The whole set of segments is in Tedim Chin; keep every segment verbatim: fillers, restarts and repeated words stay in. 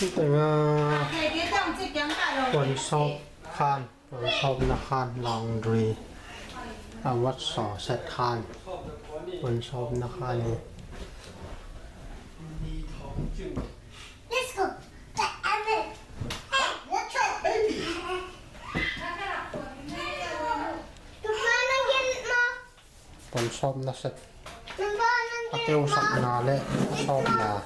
Tengah puan sawp khan, puan sawpna khan, laundry, a wat saw set khan, puan sawpna khan hi. Let's go. Hey, let's go. Puan sawpna set. A teu sakna le a sawpna.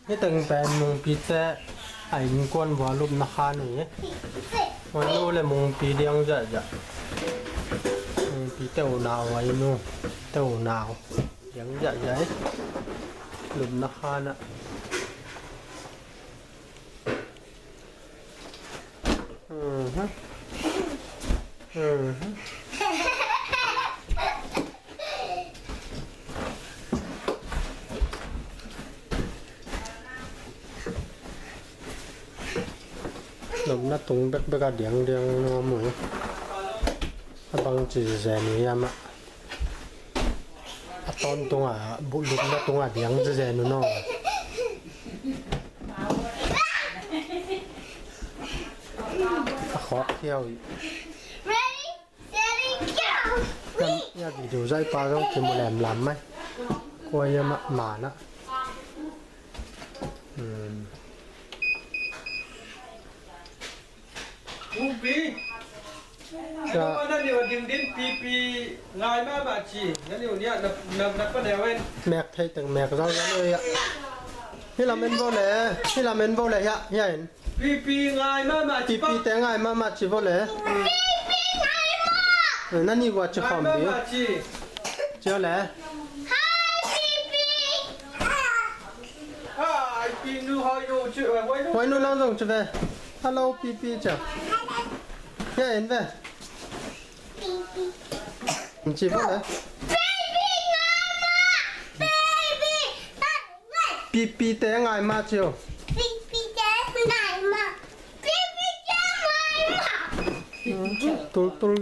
Hi teng pen Mungpite a innkuan vua lupna khan hi. Huainu le Mungpi diang ziahziah. Mungpite unau, Huainu te unau diang ziahziah hi. Lupna khan ah. Lupna tung bekbek a diangdiang nuam uh hi. A bangci zen uh hiam ah. A tawntung a, lupna tung a diang zezen uh no. A khawk hiau hi. Ready, steady, go. Ia video zai pa zong kimu lemlam mai. Kua ia ma, mana. Hmm. Mungpi. Sa- Nani wa ding din pipi ngai mama ci. Nani wa nia na, na, na pa ne wen. Mek thei teng mek zau zau oi a. Hi lam en vo le, hi lam en vo le hia, hia en. Pipi ngai mama ci. Pipi te ngai mama ci vo le. Pipi ngai ma. Nani wa ci khom di. Ngai mama ci. Cio le. Hi, pipi. Huainu lang zong ci ve. Hello, pipi cia. Hia en ve. Ci vo le. Pipi te ngai ma cio. Tul tul.